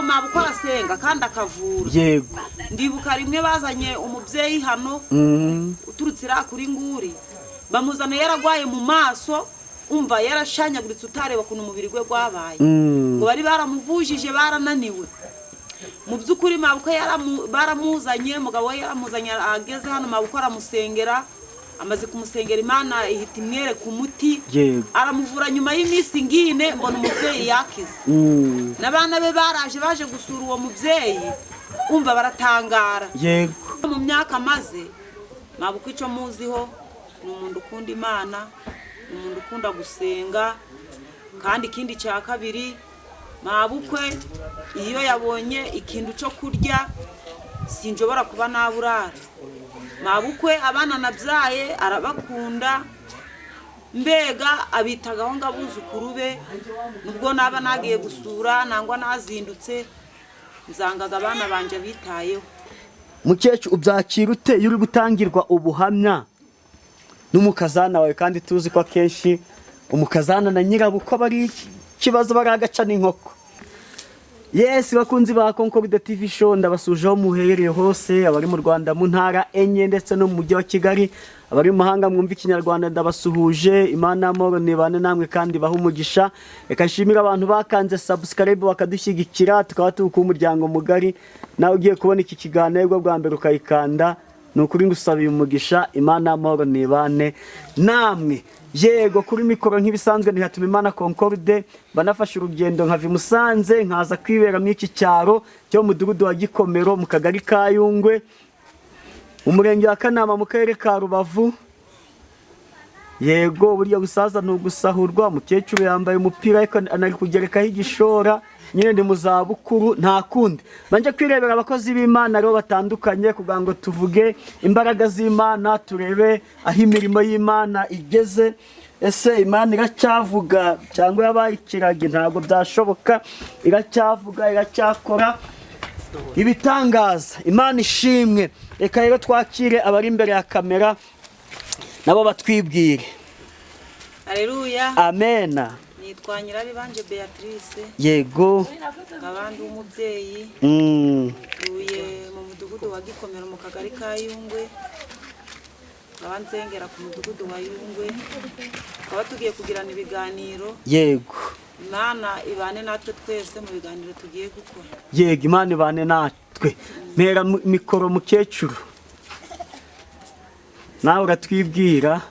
Mabukwe arasenga kandi akavura. Ndibuka rimwe bazanye umubyeyi hano uturutse iriya kuri Nguri, bamuzana yaragwaye mu maso, umva yarashanyaguritse, utareba ukuntu umubiri we gwabaye. Ngo bari baramuvujije barananiwe. Mu by'ukuri mabukwe baramuzanye, umugabo we yaramuzanye, ageze hano mabukwe aramusengera. Amaze kumusengera, Imana ihita imwereka umuti, aramuvura. Nyuma y'iminsi ngine mbona umubyeyi yakize. N'abana be baraje, baje gusura uwo mubyeyi, umva baratangara. Mu myaka maze mabukwe, icyo muziho ni umuntu ukunda Imana, ni umuntu ukunda gusenga. Kandi ikindi cya kabiri, mabukwe iyo yabonye ikintu cyo kurya sinshobora kuba naburara. Mabukwe abana nabyaye arabakunda, mbega abitagaho ngo abuzukuru be. Nubwo naba nagiye gusura nangwa nazindutse, nzangaga abana banje bitayeho. Mukecuru, ubyakira ute iyo uri gutangirwa ubuhamya n'umukazana wawe, kandi tuzi ko akenshi umukazana na nyirabukwe aba ari ikibazo, bari agaca n'inkoko? Yes, bakunzi ba Concorde TV Show, ndabasuje aho muherereye hose, abari mu Rwanda mu ntara enye ndetse no mu mujyi wa Kigali, abari mu mahanga mwumva Ikinyarwanda, ndabasuhuje. Imana y'amahoro nibane namwe kandi bahe umugisha. Reka nshimire abantu bakanze subscribe bakadushyigikira, tukaba turi ku umuryango mugari. Nawe ugiye kubona iki kiganiro bwa mbere ukayikanda, ni ukuri ngusabiye umugisha. Imana y'amahoro nibane namwe. Yego, kuri mikoro nk'ibisanzwe ntihatuma Imana Concorde. Banafashe urugendo nkava i Musanze nkaza kwibera muri iki cyaro cyo mu mudugudu wa Gikomero, mu kagari ka Yungwe, mu murenge wa Kanama, mu karere ka Rubavu. Yego, burya busaza ni ugusahurwa. Umukecuru yambaye umupira ariko anari kugerekaho igishora nyine, ni mu zabukuru, nta kundi. Banje kwirebera abakozi b'Imana rero batandukanye kugira ngo tuvuge imbaraga z'Imana, turebe aho imirimo y'Imana igeze. Ese Imana iracyavuga cyangwa yabaye ikiragi? Ntabwo byashoboka, iracyavuga, iracyakora ibitangaza. Imana ishimwe. Reka rero twakire abari imbere ya kamera nabo batwibwire. Aleluya. Amena. Nitwa Nyiraribanje Beatrice. Nkaba ndi umubyeyi, ntuye mu mudugudu wa Gikomero, mu kagari ka Yungwe, nkaba nzengera ku mudugudu wa Yungwe. Tukaba tugiye kugirana ibiganiro. Imana ibane natwe twese mu biganiro tugiye gukora. Yego, Imana ibane natwe. Mpera mikoro mukecuru, nawe uratwibwira.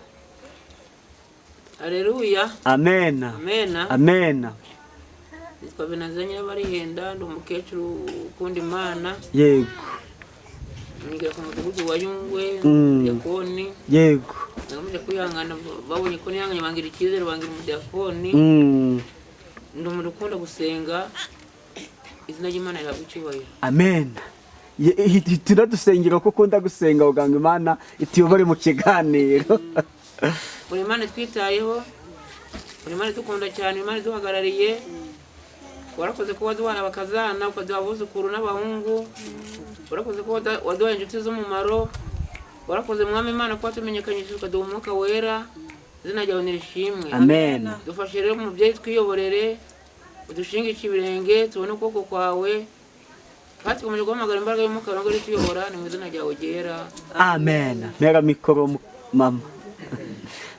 Aleluya. Amena. Amena. Amena. Nitwa Benaza Nyirabarihenda, ndi umukecuru ukunda Imana. Nigira ku mudugudu wa Yungwe, umudiyakoni. Nakomeje kwihangana, babonye ko nihanganye bangira icyizere, bangira umudiyakoni. Ndi umuntu ukunda gusenga, izina ry'Imana rihabwa icyubahiro. Amen. Turadusengera ko ukunda gusenga kugira ngo Imana ituyobore mu kiganiro. Buri Imana itwitayeho, buri Imana idukunda cyane, Imana iduhagarariye. Warakoze kuba waduhaye abakazana, ukaduha abuzukuru n'abahungu. Warakoze kuba waduhaye inshuti z'umumaro. Warakoze, Mwami Imana, kuba tumenyekanyije, ukaduha Umwuka Wera. Izina ryawe nirishimwe. Amen. Dufashe rero umubyeyi, twiyoborere, udushingishe ibirenge, tubone ukuboko kwawe, kandi tukomeje guhamagara imbaraga y'Umwuka Wera ngo ituyobora. Ni mu izina ryawe ryera. Amen. Mpera mikoro mama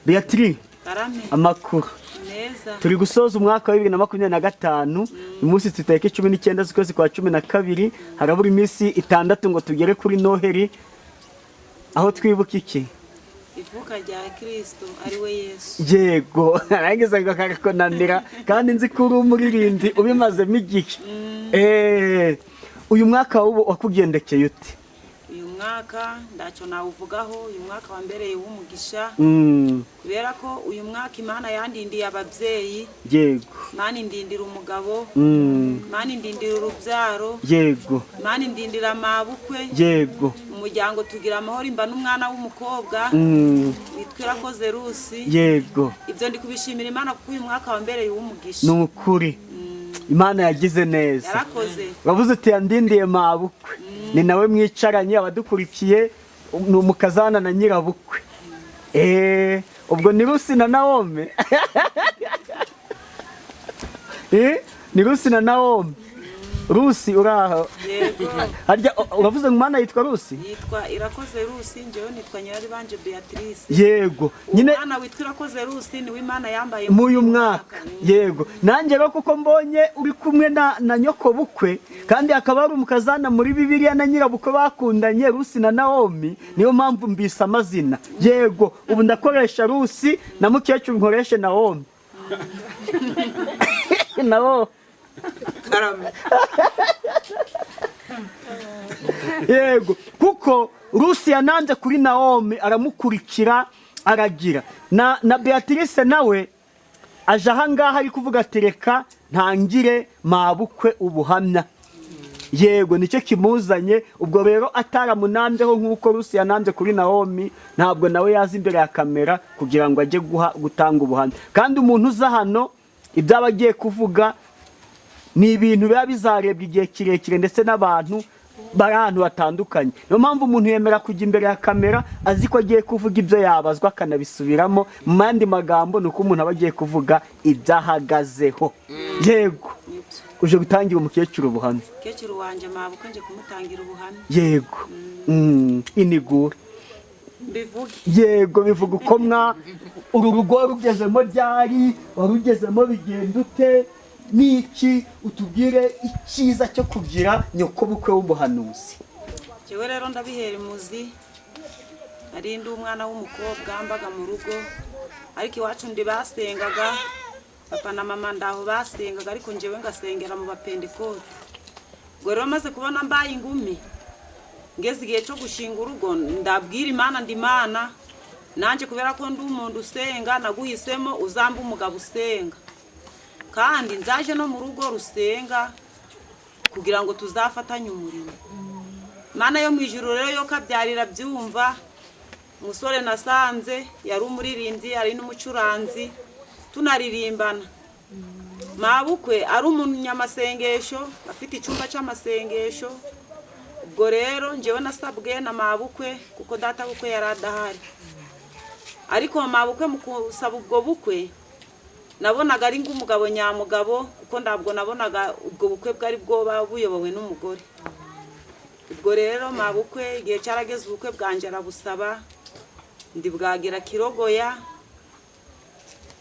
Beatrice. Karame. Amakuru? Neza. Turi gusoza umwaka wa 2025. Uyu munsi tutariki 19 z'ukwezi kwa 12, harabura iminsi 6 ngo tugere kuri Noheri. Aho twibuka iki? Ivuka rya Kirisito, ari we Yesu. Yego, arangiza ngo akakunanira, kandi nzi ko uri umuririmbyi ubimazemo igihe. Uyu mwaka w'ubu wakugendekeye ute? Uyu mwaka ntacyo nawuvugaho. Uyu mwaka wambereye uw'umugisha, kubera ko uyu mwaka Imana yandindiye ababyeyi, Imana indindira umugabo, Imana indindira urubyaro, Imana indindira amabukwe. Umuryango tugira amahoro, imba n'umwana w'umukobwa witwa Irakoze Rusi. Ibyo ndi kubishimira Imana kuko uyu mwaka wambereye uw'umugisha. Ni ukuri Imana yagize neza. Yarakoze. Wavuze uti yandindiye mabukwe, ni nawe mwicaranye. Abadukurikiye, ni umukazana na nyirabukwe. Ubwo ni Rusi na Nawome. Ni Rusi na Nawome. Rusi, uraho? Yego. Harya uravuze ngo umwana yitwa Rusi? Yitwa Irakoze Rusi, njyewe nitwa Nyiraribanje Beatrice. Yego nyine. Umwana witwa Irakoze Rusi niwe Imana yambaye Mu uyu mwaka, yego. Nanjye rero kuko mbonye uri kumwe na nyoko bukwe, kandi hakaba hari umukazana muri Bibiliya na nyirabukwe bakundanye, Rusi na Nawomi, niyo mpamvu mbise amazina. Yego, ubu ndakoresha Rusi na mukecuru nkoreshe Nawomi nawo. Karame. Yego, kuko Rusi yananze kuri Nawomi aramukurikira, aragira na Beatrice nawe aje ahangaha ari kuvuga ati reka ntangire mabukwe ubuhamya. Yego, nicyo kimuzanye. Ubwo rero ataramunambyeho nk'uko Rusi yanambye kuri Nawomi, ntabwo nawe yaza imbere ya kamera kugira ngo ajye gutanga ubuhamya. Kandi umuntu uza hano, ibyo aba agiye kuvuga ni ibintu biba bizarebwa igihe kirekire, ndetse n'abantu bari ahantu hatandukanye. Niyo mpamvu umuntu yemera kujya imbere ya kamera azi ko agiye kuvuga ibyo yabazwa akanabisubiramo. Mu yandi magambo, ni uko umuntu aba agiye kuvuga ibyo ahagazeho. Yego. Nibyo. Uje gutangira umukecuru ubuhamya? Mukecuru wanjye mabukwe, nje kumutangira ubuhamya. Yego. Inigura. Mbivuge? Yego, bivuga uko mwa uru rugo rugezemo, ryari warugezemo, bigenda ute, n'iki utubwire icyiza cyo kugira nyokobukwe w'umuhanuzi. Njyewe rero ndabihera imuzi. Nari ndi umwana w'umukobwa, mbaga mu rugo, ariko iwacu ndi basengaga, papa na mama ndaho basengaga, ariko njyewe ngasengera mu Bapentekote. Ubwo rero maze kubona mbaye ingumi, ngeze igihe cyo gushinga urugo, ndabwira Imana, ndi Imana nanjye kubera ko ndi umuntu usenga, naguhisemo uzamba umugabo usenga, kandi nzaje no mu rugo rusenga kugira ngo tuzafatanye umurimo. Mana yo mu ijuru rero yo kabyarira byumva. Umusore nasanze yari umuririmbyi, ari n'umucuranzi, tunaririmbana. Mabukwe ari umunyamasengesho, afite icyumba cy'amasengesho. Ubwo rero njyewe nasabwe na mabukwe kuko data bukwe yari adahari, ariko mabukwe mu gusaba ubwo bukwe nabonaga ari nk'umugabo nyamugabo, kuko ntabwo nabonaga ubwo bukwe bwari bwoba buyobowe n'umugore. Ubwo rero mabukwe igihe cyarageze ubukwe bwanjye arabusaba, ndibwagira kirogoya,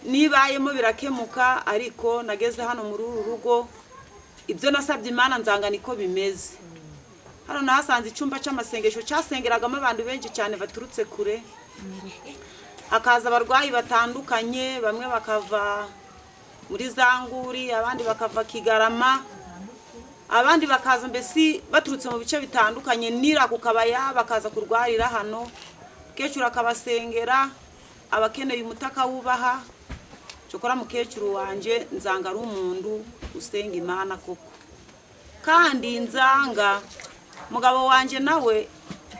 nibayemo birakemuka. Ariko nageze hano muri uru rugo, ibyo nasabye Imana nzanga niko bimeze. Hano nahasanze icyumba cy'amasengesho cyasengeragamo abantu benshi cyane baturutse kure, hakaza abarwayi batandukanye, bamwe bakava muri za Nguri, abandi bakava Kigarama, abandi bakaza mbese baturutse mu bice bitandukanye nira ku kabaya, bakaza kurwarira hano. Mukecuru akabasengera, abakeneye umutaka wubaha. Cyokora mukecuru wanjye nzanga ari umuntu usenga Imana koko, kandi nzanga mugabo wanjye nawe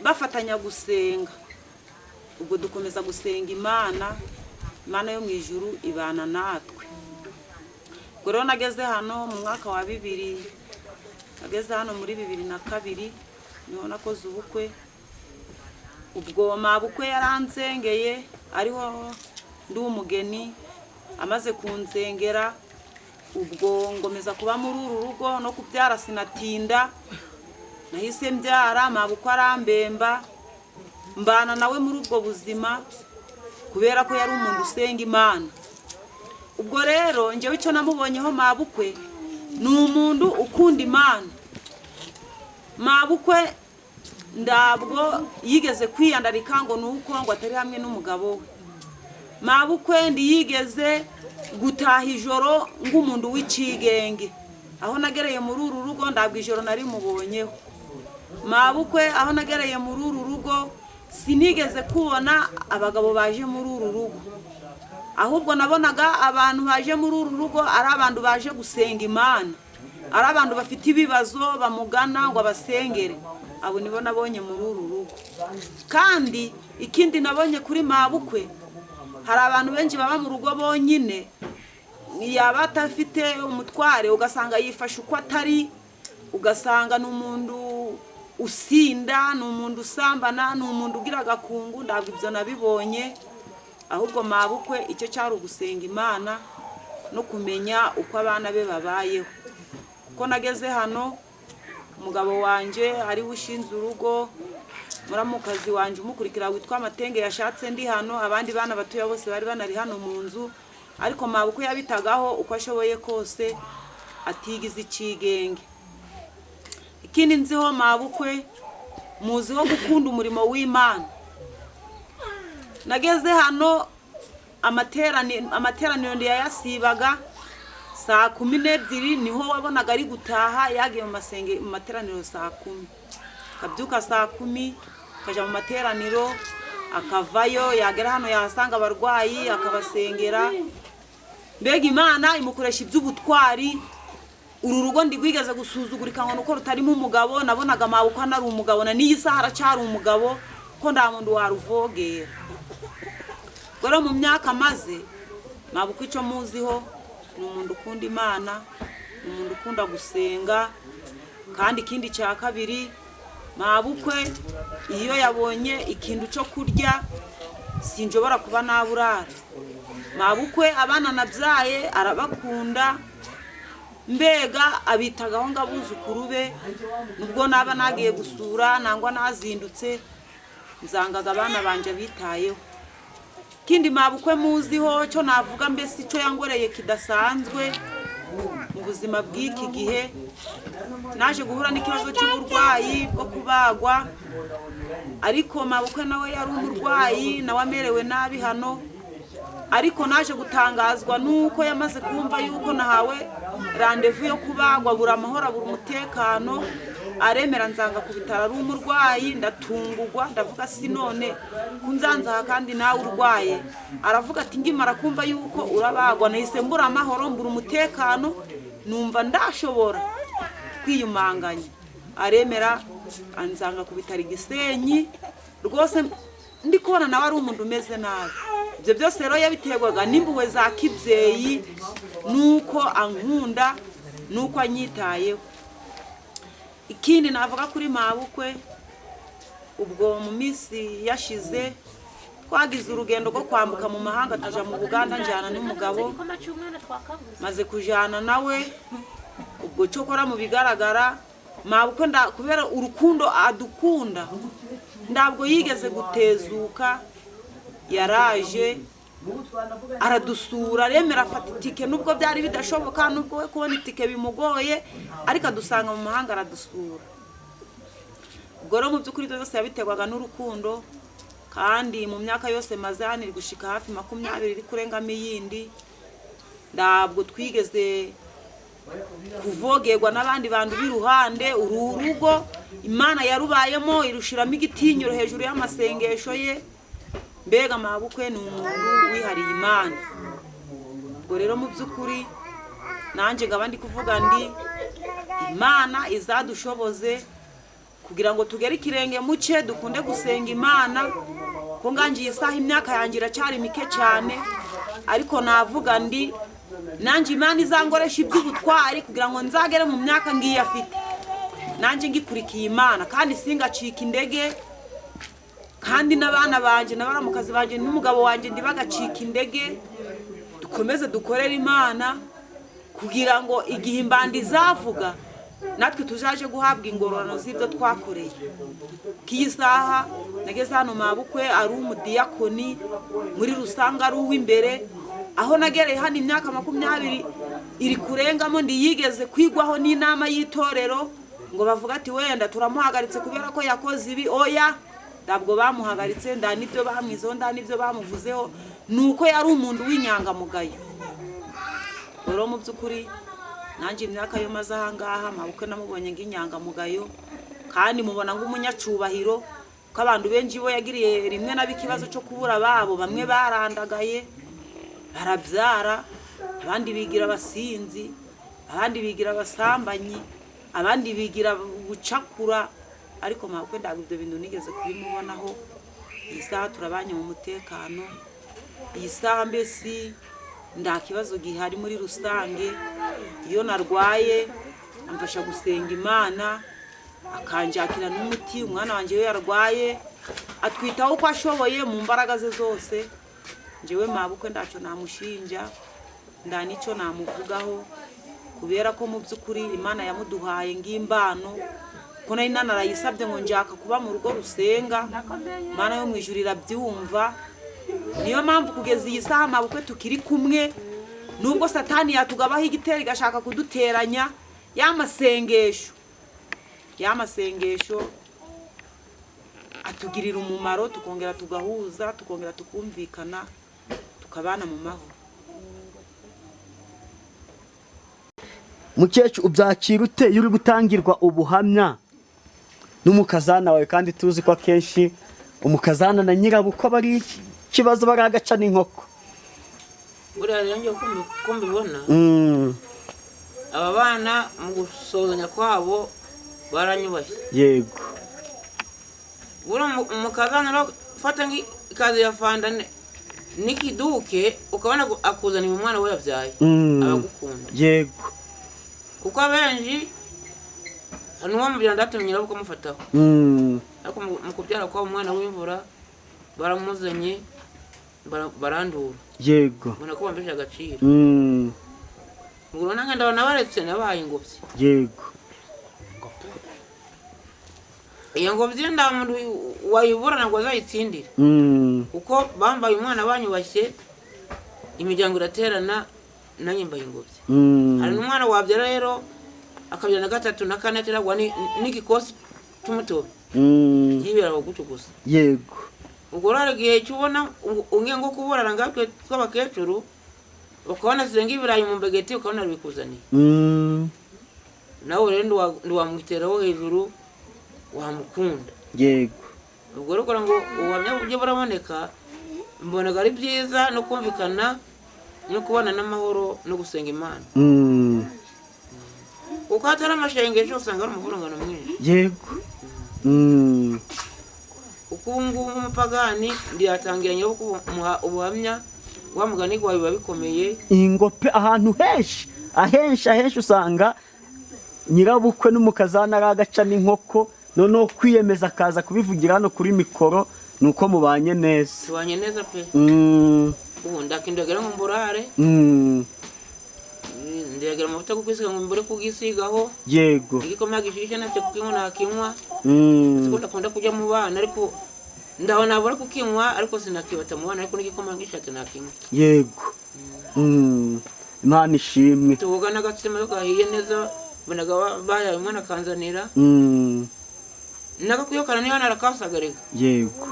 bafatanya gusenga. Ubwo dukomeza gusenga Imana, Imana yo mu ijuru ibana natwe. Ubwo rero nageze hano mu mwaka wa 2000, nageze hano muri 2002 niho nakoze ubukwe. Ubwo mabukwe yaransengeye ariho ndi umugeni. Amaze kunsengera, ubwo ngomeza kuba muri uru rugo no kubyara sinatinda, nahise mbyara, mabukwe arambemba, mbana nawe muri ubwo buzima kubera ko yari umuntu usenga Imana. Ubwo rero njyewe icyo namubonyeho mabukwe, ni umuntu ukunda Imana. Mabukwe ndabwo yigeze kwiyandarika ngo ni uko ngo atari hamwe n'umugabo we. Mabukwe ndiyigeze gutaha ijoro ng'umuntu w'ikigenge. Aho nagereye muri uru rugo ndabwo ijoro nari mubonyeho. Mabukwe aho nagereye muri uru rugo sinigeze kubona abagabo baje muri uru rugo, ahubwo nabonaga abantu baje muri uru rugo ari abantu baje gusenga Imana, ari abantu bafite ibibazo bamugana ngo abasengere. Abo nibo nabonye muri uru rugo. Kandi ikindi nabonye kuri mabukwe, hari abantu benshi baba mu rugo bonyine, yaba atafite umutware ugasanga yifashe uko atari, ugasanga ni umuntu usinda, ni umuntu usambana, ni umuntu ugira agakungu. Ntabwo ibyo nabibonye, ahubwo mabukwe icyo cyari ugusenga Imana no kumenya uko abana be babayeho. Ko nageze hano umugabo wanjye ari we ushinze urugo, muramukazi wanjye umukurikira witwa Amatenge yashatse ndi hano, abandi bana batoya bose bari banari hano mu nzu, ariko mabukwe yabitagaho uko ashoboye kose atigize ikigenge. Ikindi nziho mabukwe, muziho gukunda umurimo w'Imana. Nageze hano amateraniro ndiyayasibaga saa 12 niho wabonaga ari gutaha yagiye mu materaniro saa 10, akabyuka saa 10 akajya mu materaniro, akavayo yagera hano yahasanga abarwayi akabasengera. Mbega Imana imukoresha iby'ubutwari. Uru rugo ndigwigeze gusuzugurika ngo nuko rutarimo umugabo, nabonaga mabukwe anari umugabo na n'iyi saha aracyari umugabo, ko nta muntu waruvogera. Rero mu myaka maze mabukwe icyo muziho ni umuntu ukunda Imana, ni umuntu ukunda gusenga. Kandi ikindi cya kabiri, mabukwe iyo yabonye ikintu cyo kurya sinjobora kuba naburara. Mabukwe abana nabyaye arabakunda, mbega abitagaho ngo abuzukuru be, nubwo naba nagiye gusura nangwa nazindutse nzangaga abana banje bitayeho. Kindi mabukwe muziho cyo navuga mbese icyo yangoreye kidasanzwe mu buzima bw'iki gihe, naje guhura n'ikibazo cy'uburwayi bwo kubagwa, ariko mabukwe nawe yari umurwayi nawe amerewe nabi hano. Ariko naje gutangazwa nuko yamaze kumva yuko nahawe randevu yo kubagwa, bura amahoro abura umutekano, aremera nzanga ku bitaro ari umurwayi. Ndatungugwa ndavuga si none kunzanzaha kandi nawe urwaye. Aravuga ati ngimara kumva yuko urabagwa nahise mbura amahoro mbura umutekano, numva ndashobora kwiyumanganya. Aremera anzanga ku bitaro Gisenyi, rwose ndi kubona nawe ari umuntu umeze nabi. Ibyo byose rero yabiterwaga n'impuhwe za kibyeyi, nuko ankunda nuko anyitayeho. Ikindi navuga kuri mabukwe, ubwo mu minsi yashize twagize urugendo rwo kwambuka mu mahanga tuja mu Buganda, njyana n'umugabo, maze kujana nawe. Ubwo cyokora mu bigaragara mabukwe kubera urukundo adukunda ntabwo yigeze gutezuka, yaraje aradusura, aremera afata itike nubwo byari bidashoboka, nubwo we kubona itike bimugoye, ariko adusanga mu mahanga aradusura. Ubwo rero mu by'ukuri byose yabiterwaga n'urukundo. Kandi mu myaka yose maze hano iri gushika hafi 20 iri kurengamo iyindi, ntabwo twigeze kuvogerwa n'abandi bantu b'iruhande. Uru rugo Imana yarubayemo irushiramo igitinyiro hejuru y'amasengesho ye. Mbega mabukwe ni umuntu wihariye Imana. Ubwo rero mu by'ukuri nanjye ngaba ndi kuvuga ndi Imana izadushoboze kugira ngo tugere ikirenge muce, dukunde gusenga Imana. Ko ngangiye isaha imyaka yanjye iracyari mike cyane, ariko navuga ndi nanjye Imana izangoresha iby'ubutwari kugira ngo nzagere mu myaka ngiye afite nanjye ngikurikiye Imana, kandi singacika indege, kandi n'abana banje n'abaramukazi banje n'umugabo wanje ndibagacika indege. Dukomeze dukorere Imana kugira ngo igihe imbandi izavuga natwe tuzaje guhabwa ingororano z'ibyo twakoreye. Kiyi saha nageze hano mabukwe ari umudiyakoni muri rusanga ari uw'imbere, aho nagereye hano imyaka 20 iri kurengamo ndiyigeze kwigwaho n'inama y'itorero ngo bavuga ati wenda turamuhagaritse kubera ko yakoze ibi. Oya, ntabwo bamuhagaritse, nda nibyo bamwizeho, nda nibyo bamuvuzeho, nuko yari umuntu w'inyangamugayo. Rero mu by'ukuri nanjye imyaka yo maze aha ngaha mabukwe namubonye ng'inyangamugayo, kandi mubona ng'umunyacubahiro, ko abantu benshi bo yagiriye rimwe nabi ikibazo cyo kubura babo, bamwe barandagaye barabyara, abandi bigira abasinzi, abandi bigira abasambanyi, abandi bigira gucakura, ariko mabukwe ntabwo ibyo bintu nigeze kubimubonaho. Iyi saha turabanye mu mutekano, iyi saha mbese nta kibazo gihari muri rusange. Iyo narwaye amfasha gusenga Imana, akanjakira n'umuti. Umwana wanjye iyo yarwaye atwitaho uko ashoboye mu mbaraga ze zose. Njyewe mabukwe ntacyo namushinja, nda nicyo namuvugaho. Kubera ko mu by'ukuri Imana yamuduhaye ng'imbano, ko nari nanarayisabye ngo njaka kuba mu rugo rusenga, Imana yo mu ijuru irabyumva. Niyo mpamvu kugeza iyi saha mabukwe tukiri kumwe, nubwo Satani yatugabaho igitero igashaka kuduteranya, y'amasengesho atugirira umumaro, tukongera tugahuza, tukongera tukumvikana, tukabana mu mahoro. Mukecuru, ubyakira ute iyo uri gutangirwa ubuhamya n'umukazana wawe, kandi tuzi ko akenshi umukazana na nyirabukwe aba ari ikibazo, bari agaca n'inkoko? Buriya rero njye uko mbibona, aba bana mu gusuhuzanya kwabo baranyubashye. Buriya umukazana ufata nk'ikazi ya fanta n'ikiduke, ukabona akuzaniye umwana we yabyaye, abagukunda. Kuko abenshi n'uwo mubyara ndatumye nyirabukwe amufataho. Ariko mu kubyara kwabo umwana w'imvura baramuzanye, barandura. Mbona ko bambeshe agaciro. Ubwo nanjye ndabona baretse nabahaye ingobyi. Iyo ngobyi nta muntu wayibura ntabwo azayitsindira. Kuko bambaye umwana banyubashye, imiryango iraterana, nanjye mbaye ingobyi. Hari n'umwana wabyara rero akabyara na gatatu na kane ateragwa n'igikosi cy'umutobe. Yibera aho gutyo gusa. Ubwo rero hari igihe cy'ubona ungiye nko kuburana ngatwe tw'abakecuru, ukabona zirenga ibirayi mu mbegeti, ukabona bikuzaniye. Nawe rero ntiwamwiteraho hejuru, wamukunda. Ubwo rero kugira ngo ubuhamya buryo buraboneka, mbonaga ari byiza no kumvikana no kubana n'amahoro no gusenga Imana. Kuko hatari amashengesho usanga ari umuvurungano mwinshi. Kuko ubu ngubu nk'umupagani ndiyatangira nyirabukwe kumuha ubuhamya, wa mugani wawe biba bikomeye. Ingope ahantu henshi, ahenshi ahenshi usanga nyirabukwe n'umukazana ari agaca n'inkoko, noneho kwiyemeza akaza kubivugira hano kuri mikoro ni uko mubanye neza. Tubanye neza pe. Ubu ndakindagera ngo mburare. Ndiragira amavuta yo kwisiga ngo mbure kugisigaho. Igikoma gishishe nacyo kukinywa nakinywa. Siko ndakunda kujya mu bana, ariko ndaho nabura kukinywa, ariko sinakibata mu bana, ariko n'igikoma gishatse nakinywa. Yego. Imana ishimwe. Tuboga n'agatsima iyo gahiye neza, mbonaga bayaye umwana akanzanira. Nagakuyokana niba narakasaga rega. Yego.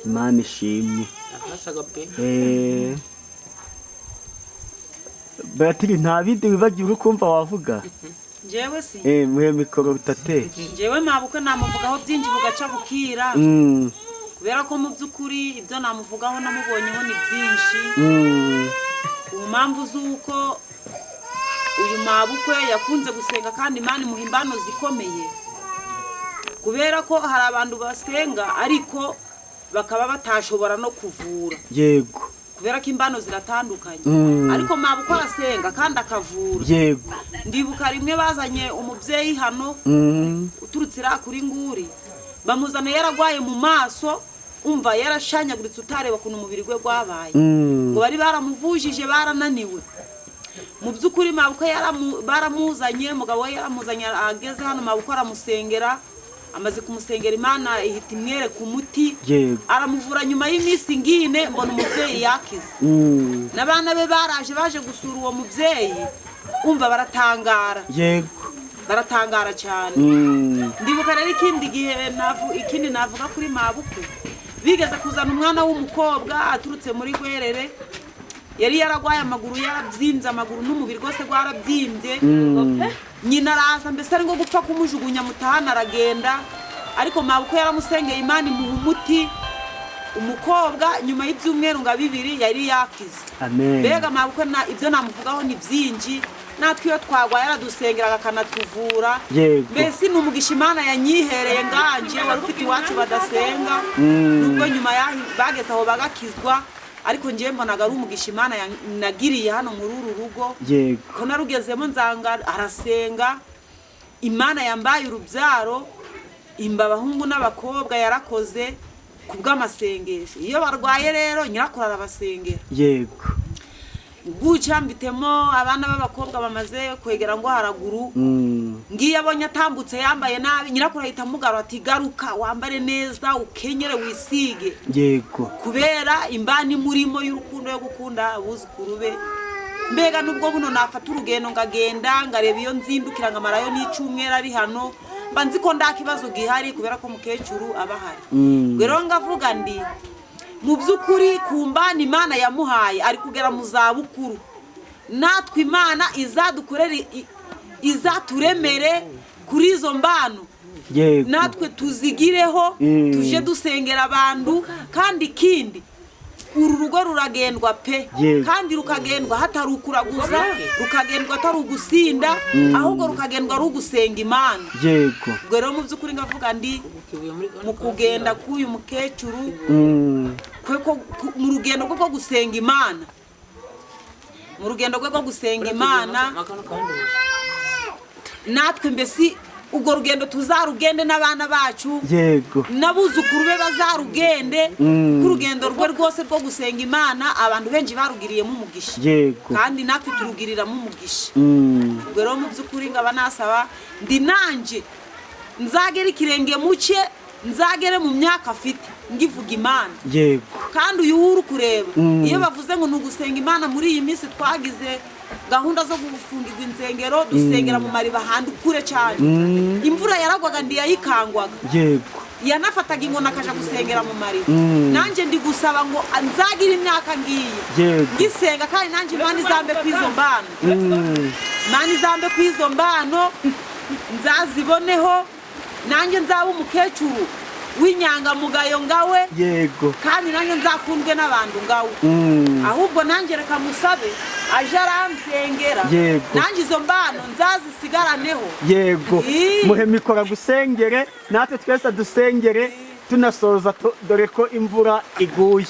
Imana ishimwe. Nakasaga pe. Beatrice, nta bindi wibagiwe uri kumva wavuga? Njyewe si Muhe mikoro bitate. Njyewe mabukwe namuvugaho byinshi bugaca bukira. Kubera ko mu by'ukuri ibyo namuvugaho namubonyeho ni byinshi. Ku mpamvu z'uko uyu mabukwe yakunze gusenga kandi Imana imuha imbano zikomeye. Kubera ko hari abantu basenga ariko bakaba batashobora no kuvura. Kubera ko imbano ziratandukanye. Ariko mabukwe arasenga kandi akavura. Ndibuka rimwe bazanye umubyeyi hano uturutse iriya kuri nguri, bamuzana yaragwaye mu maso, umva yarashanyaguritse utareba ukuntu umubiri we gwabaye. Ngo bari baramuvujije barananiwe. Mu by'ukuri mabukwe baramuzanye, umugabo we yaramuzanye ageze hano mabukwe aramusengera, amaze kumusengera Imana ihita imwereka umuti. Aramuvura nyuma y'iminsi ngine mbona umubyeyi yakize. N'abana be baraje baje gusura uwo mubyeyi, umva baratangara. Baratangara cyane. Ndibuka rero ikindi gihe ikindi navuga kuri mabukwe, bigeze kuzana umwana w'umukobwa aturutse muri Gwerere, yari yaragwaye amaguru, yarabyimbye amaguru n'umubiri rwose rwarabyimbye. Nyina araza mbese ari ngo gupfa kumujugunya mutahana aragenda, ariko mabukwe yaramusengeye Imana imuha umuti. Umukobwa nyuma y'ibyumweru nga bibiri yari yakize. Amen. Mbega mabukwe ibyo namuvugaho ni byinshi, natwe iyo twagwaye yaradusengeraga akanatuvura. Mbese ni umugisha Imana yanyihereye nganje wari ufite iwacu badasenga. Nubwo nyuma bageze aho bagakizwa, ariko njye mbonaga ari umugisha Imana nagiriye hano muri uru rugo. Ko narugezemo nzanga arasenga, Imana yambaye urubyaro, imba abahungu n'abakobwa yarakoze kubw'amasengesho. Iyo barwaye rero nyirakuru arabasengera. Guca mbitemo abana b'abakobwa bamaze kwegera ngo haraguru. Ngiyo abonye atambutse yambaye nabi, nyirakuru ahita amugarura ati garuka wambare neza, ukenyere, wisige. Kubera imbani imurimo y'urukundo yo gukunda abuzukuru be. Mbega nubwo buno nafata urugendo ngagenda ngareba iyo nzindukira nkamarayo n'icyumweru ari hano, mba nzi ko nta kibazo gihari kubera ko mukecuru aba ahari. Rero ngavuga ndi mu by'ukuri ku mbani Imana yamuhaye ari kugera mu zabukuru, natwe Imana izadukorere, izaturemere kuri izo mbano, natwe tuzigireho, tuje dusengera abantu. Kandi ikindi, uru rugo ruragendwa pe, kandi rukagendwa hatari ukuraguza, rukagendwa atari ugusinda, ahubwo rukagendwa ari ugusenga Imana. Ubwo rero mu by'ukuri ngavuga ndi mu kugenda k'uyu mukecuru, mu rugendo rwo gusenga Imana, mu rugendo rwe rwo gusenga Imana, natwe mbese urwo rugendo tuzarugende n'abana bacu, n'abuzukuru be bazarugende, kuko urugendo rwe rwose rwo gusenga Imana abantu benshi barugiriyemo umugisha, kandi natwe turugiriramo umugisha. Ubwo rero mu by'ukuri ngaba nasaba ndi nanje nzagere ikirenge muke, nzagere mu myaka afite ngivuga Imana. Kandi uyu wuri kureba, iyo bavuze ngo ni ugusenga Imana, muri iyi minsi twagize gahunda zo gufungirwa insengero, dusengera mu mariba ahantu kure cyane. Imvura yaragwaga ndiyayikangwaga, yanafataga inkoni akaja gusengera mu mariba. Nanjye ndi gusaba ngo nzagire imyaka ngiye ngisenga, kandi nanjye Imana izambe kw'izo mbano, Imana izambe kw'izo mbano nzaziboneho, nanjye nzaba umukecuru w'inyangamugayo ngawe, kandi nanjye nzakundwe n'abantu ngawe. Ahubwo nanjye reka musabe aje aransengera, nanjye izo mbano nzazisigarane. Muhe mikoro gusengere, natwe twese dusengere tunasoza, dore ko imvura iguye.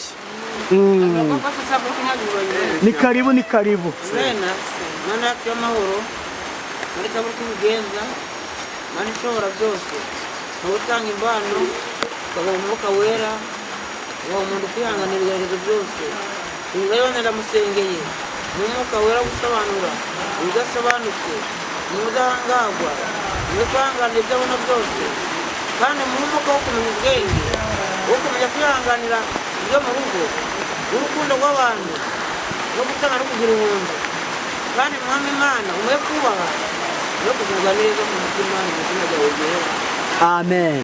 Ni karibu, ni karibu. Wena Mana yacu y'amahoro, Mana itabura uko ibigenza, Mana ishobora byose, wowe utanga imbano, ukabaha umwuka wera, ubaha umuntu kwihanganira ibigeragezo byose. Uyu rero ndamusengeye ni umwuka wera gusobanura ibidasobanutse, ni ubudahangarwa, ni kwihanganira ibyo abona byose, kandi mu mwuka wo kumenya ubwenge, wo kumenya kwihanganira ibyo mu rugo, w'urukundo rw'abantu, no gutanga no kugira ubuntu. Kandi Mwami Imana, umuhe kubaha no kugubwa neza mu mutima, mu izina ryawe ryera. Amen.